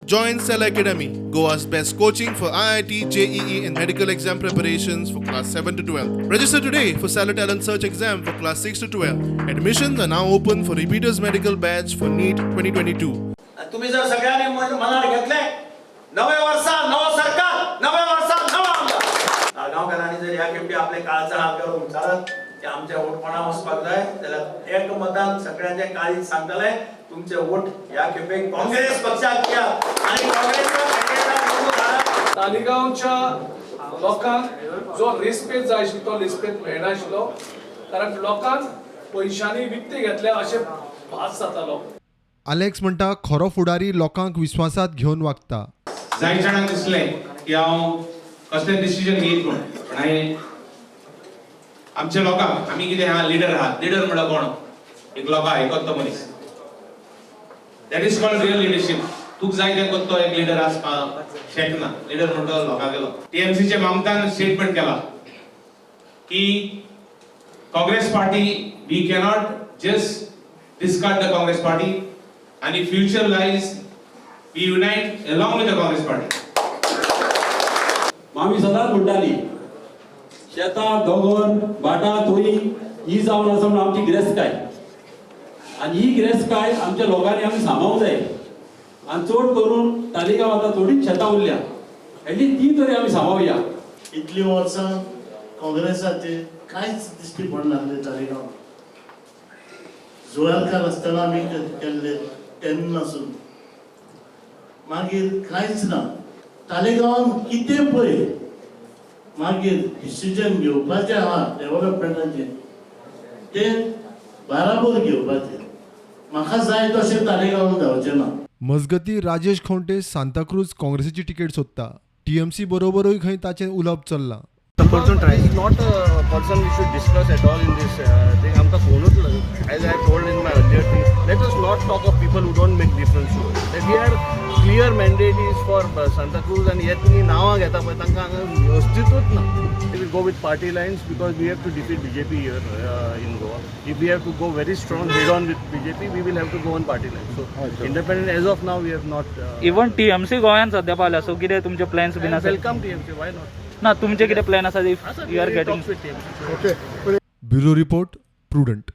Join Cell Academy, Goa's best coaching for IIT, JEE, and medical exam preparations for class 7 to 12. Register today for Stellar Talent Search exam for class 6 to 12. Admissions are now open for repeaters medical batch for NEET 2022. आणि तुम्ही जर सगळ्यांनी मनावर घेतले, नव्या वर्षा नवं सरकार, नव्या वर्षा नवा आमदार. ताळगांवकरांनी जर ह्या खेपी आपले काळाचा हात करून चालत की आमच्या वोट कोणा वचपाक जाय जाल्यार एक मतान सगळ्यांचे काळीज सांगतले, तुमचे वोट ह्या खेपे काँग्रेस पक्षाक दिया आणि काँग्रेसचा कॅन्डिडेटाक निवडून हाडा. तालिगांवच्या लोकांक जो रिस्पेद जाय आशिल्लो तो रिस्पेद मेळनाशिल्लो, कारण लोकांक पयशांनी विकते घेतले अशें भास जातालो. आलेक्स म्हणटा, खरो फुडारी लोकांक विस्वासात घेवन वागता. जाय जाणांक दिसलें की हांव कसलें डिसिजन घेयत म्हूण, पण हांवें आमच्या लोकांक, आमी कितें आहा, लिडर आहा. लिडर म्हणल्यार कोण? एक लोकां आयकत तो मनीस. That is called real leadership. तुका जाय तें करतो एक लिडर आसपाक शकना. लिडर म्हणटा लोकां गेलो. टीएमसीचे ममतान स्टेटमेंट केला की Congress party, we cannot just discard the Congress party आणि future lies we unite along with the Congress party. मामी सदांच म्हणटाली, शेतां, दोंगर, भाटां, तोरी ही जावन आसा म्हणून आमची गिरेस्तकाय आनी ही गिरेस्तकाय आमच्या लोकांनी आमी सांबाळूंक जाय. आनी चड करून तालिगांव आतां थोडीच शेतां उरल्या, एटलीस्ट ती तरी आमी सांबाळुया. इतली वर्सां काँग्रेसाचे कांयच दिश्टी पडनासलें तालिगांव. जुवारकार आसतना आमी केल्ले तेन्नासून मागीर कांयच ना. तालिगांवान कितें पळय, मागीर डिसिजन घेवपाचें आहा डेव्हलपमेंटाचें, तें बाराबर घेवपाचें. म्हाका जाय तशें तालिगांवान जावचें ना. मजगती, राजेश खवंटे सांताक्रूज काँग्रेसीची तिकेट सोदता. टीएमसी बरोबरूय खंय ताचें उलोवप चल्लां. Person is not a person we should discuss at all in this thing. आमकां कोणूच, as I told in my earlier thing, let us not talk of people who don't make difference to us. That we are clear mandate is for Santa Cruz आनी हे तुमी नांवां घेता पळय, तांकां हांगा अस्तित्वच ना. We will go with party lines because we have to defeat BJP here in Goa. If we have to go very strong head on with BJP, we will have to go on party lines. So independent, as of now we have not even TMC गोंयांत सध्या पावल्या, so कितें तुमचे plans बीन आसा? Welcome TMC, why not? ना, तुमचे कितें प्लॅन आसा if आसा, you are we getting talks with TMC. Bureau report, Prudent.